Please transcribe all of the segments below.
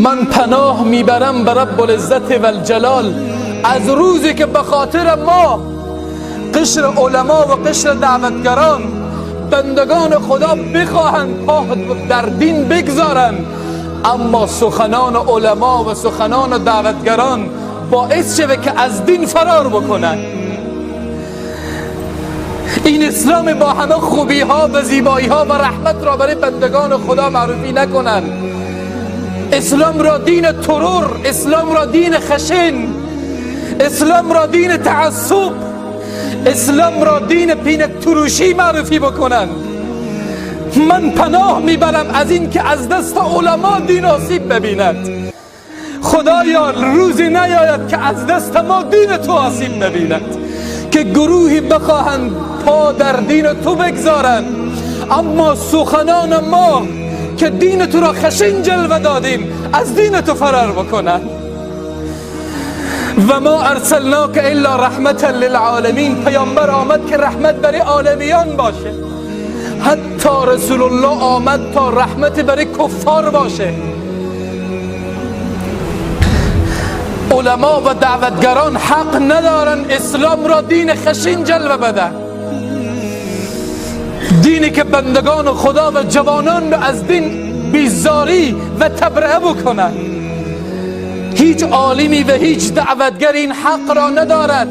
من پناه میبرم به رب العزت و الجلال از روزی که به خاطر ما قشر علما و قشر دعوتگران بندگان خدا بخواهند پا در دین بگذارند، اما سخنان علما و سخنان دعوتگران باعث شوه که از دین فرار بکنند. این اسلام با همه خوبی ها و زیبایی ها و رحمت را برای بندگان خدا معرفی نکنند. اسلام را دین ترور، اسلام را دین خشن، اسلام را دین تعصب، اسلام را دین پینک تروشی معرفی بکنند. من پناه میبرم از این که از دست علما دین آسیب ببیند. خدایا روزی نیاید که از دست ما دین تو آسیب ببیند، که گروهی بخواهند پا در دین تو بگذارند، اما سخنان ما که دین تو را خشن جلوه دادیم از دین تو فرار بکنند. و ما ارسلناک الا رحمتا للعالمین. پیامبر آمد که رحمت برای عالمیان باشه. حتی رسول الله آمد تا رحمت برای کفار باشه. علما و دعوتگران حق ندارن اسلام را دین خشن جلوه بدن، دینی که بندگان خدا و جوانان را از دین بیزاری و تبرئه بکنن. هیچ عالمی و هیچ دعوتگر این حق را ندارد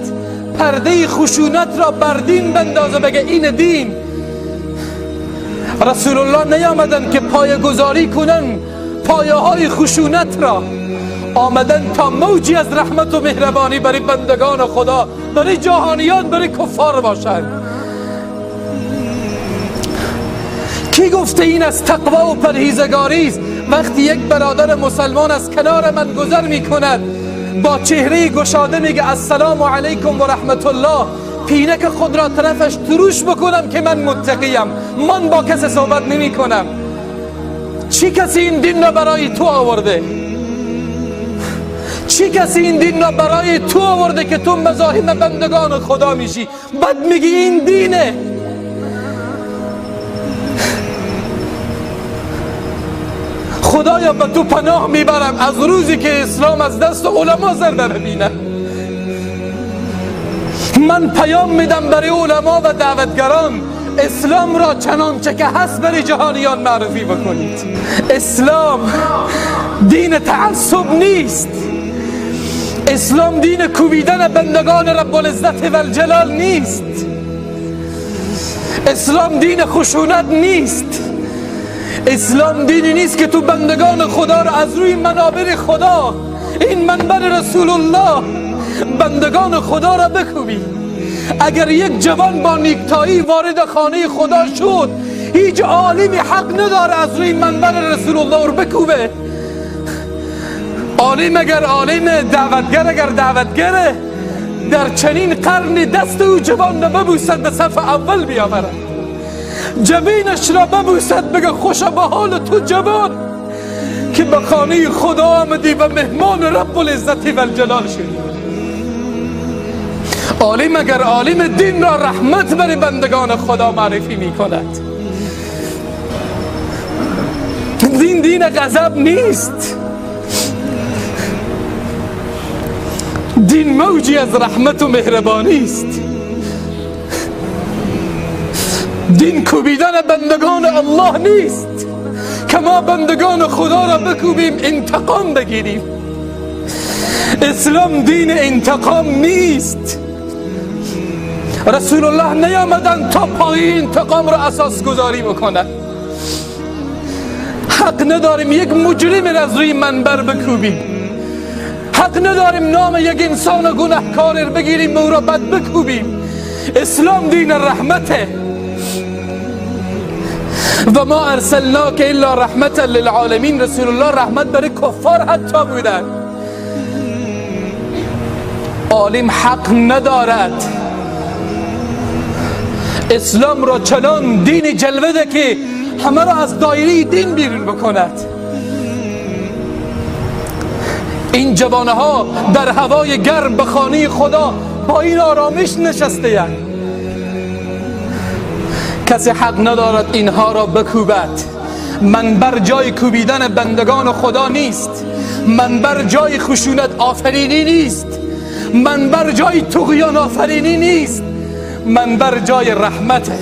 پرده خشونت را بر دین بندازه بگه این دین. رسول الله نیامدن که پایه گذاری کنن پایه های خشونت را، آمدن تا موجی از رحمت و مهربانی برای بندگان خدا، برای جهانیان، برای کفار باشند. کی گفته این از تقوا و پرهیزگاری است؟ وقتی یک برادر مسلمان از کنار من گذر میکند با چهره گشاده میگه السلام علیکم و رحمت الله، پینک خود را طرفش تروش بکنم که من متقیم، من با کسی صحبت نمی کنم. چی کسی این دین را برای تو آورده؟ چی کسی این دین را برای تو آورده که تو مزاحم بندگان خدا میشی؟ بعد میگی این دینه. خدایا به تو پناه میبرم از روزی که اسلام از دست علما ضربه ببینه. من پیام میدم برای علما و دعوتگران، اسلام را چنانچه که هست برای جهانیان معرفی بکنید. اسلام دین تعصب نیست. اسلام دین کوبیدن بندگان رب العزت و الجلال نیست. اسلام دین خشونت نیست. اسلام دینی نیست که تو بندگان خدا را از روی منابر خدا، این منبر رسول الله، بندگان خدا را بکوبی. اگر یک جوان با نیکتایی وارد خانه خدا شد، هیچ عالمی حق نداره از روی منبر رسول الله رو بکوبه. عالم اگر عالم، دعوتگر اگر دعوتگره، در چنین قرن دست او جوان را ببوسد، به صف اول بیاورد، جبینش را ببوسد، بگه خوشا به حال تو جوان که به خانه خدا آمدی و مهمان رب العزت و الجلال شدی. عالم اگر عالم دین را رحمت برای بندگان خدا معرفی می کند. دین دین غضب نیست. دین موجی از رحمت و مهربانی است. دین کوبیدن بندگان الله نیست که ما بندگان خدا را بکوبیم انتقام بگیریم. اسلام دین انتقام نیست. رسول الله نیامدن تا پایه انتقام را اساس گذاری بکنند. حق نداریم یک مجرم را از روی منبر بکوبیم. حق نداریم نام یک انسان گناهکار را بگیریم و او را بد بکوبیم. اسلام دین رحمته. و ما ارسلناک الا رحمتا للعالمین. رسول الله رحمت برای کفار حتی بودن. عالم حق ندارد اسلام را چنان دین جلوه ده که همه را از دایره دین بیرون بکند. این جوانه ها در هوای گرم به خانه خدا با این آرامش نشسته اند. کسی حق ندارد اینها را بکوبد. منبر جای کوبیدن بندگان خدا نیست. منبر جای خشونت آفرینی نیست، منبر جای طغیان آفرینی نیست، منبر جای رحمته.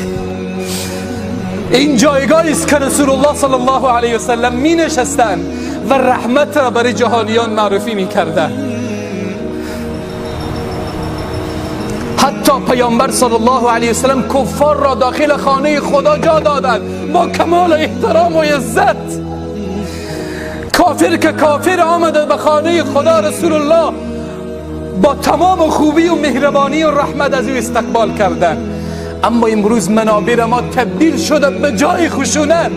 این جایگاهی است که رسول الله صلی الله علیه وسلم می نشستند و رحمت را برای جهانیان معرفی می کردند. حتی پیامبر صلی الله علیه وسلم کفار را داخل خانه خدا جا دادند با کمال احترام و عزت. کافر که کافر آمده به خانه خدا، رسول الله با تمام خوبی و مهربانی و رحمت از او استقبال کردند. اما امروز منابر ما تبدیل شده به جای خشونت.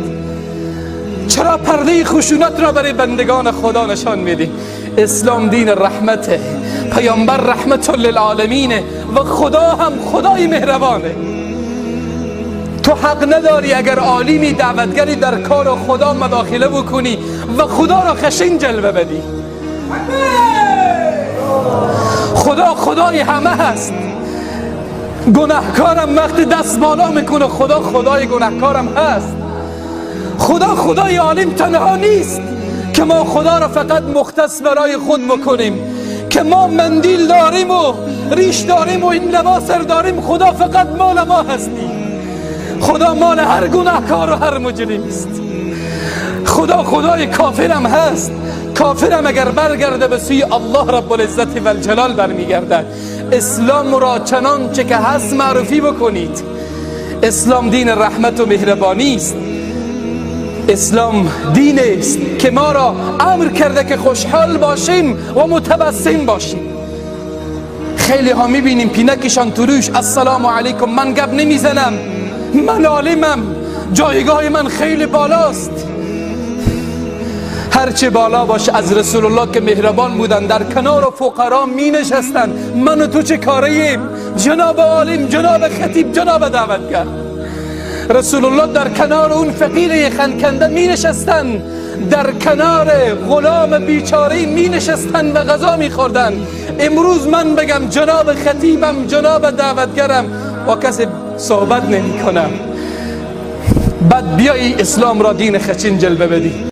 چرا پرده خشونت را برای بندگان خدا نشان میدی؟ اسلام دین رحمته، پیامبر رحمت للعالمینه و خدا هم خدای مهربانه. تو حق نداری اگر عالمی دعوتگری در کار خدا مداخله بکنی و خدا را خشن جلوه بدی. خدا خدای همه هست. گناهکارم وقتی دست بالا میکنه خدا خدای گناهکارم هست. خدا خدای عالم تنها نیست که ما خدا را فقط مختص برای خود بکنیم، که ما مندیل داریم و ریش داریم و این لباس داریم، خدا فقط مال ما هستی. خدا مال هر گناهکار و هر مجرم است. خدا خدای کافرم هست. کافرم اگر برگرده به سوی الله رب العزت و الجلال برمیگردد. اسلام را چنانچه که هست معرفی بکنید. اسلام دین رحمت و مهربانی است. اسلام دین است که ما را امر کرده که خوشحال باشیم و متبسم باشیم. خیلی ها میبینیم پینکشان تروش، السلام علیکم، من گپ نمیزنم، من عالمم، جایگاه من خیلی بالاست. هرچه بالا باشه از رسول الله که مهربان بودن، در کنار فقرا می نشستن. من و تو چه کاریم؟ جناب عالم، جناب خطیب، جناب دعوتگر. رسول الله در کنار اون فقیر خنکنده می نشستن، در کنار غلام بیچاره می نشستن و غذا می خوردن. امروز من بگم جناب خطیبم، جناب دعوتگرم، با کسی صحبت نمی کنم. بعد بیایی اسلام را دین خشن جلوه بدی.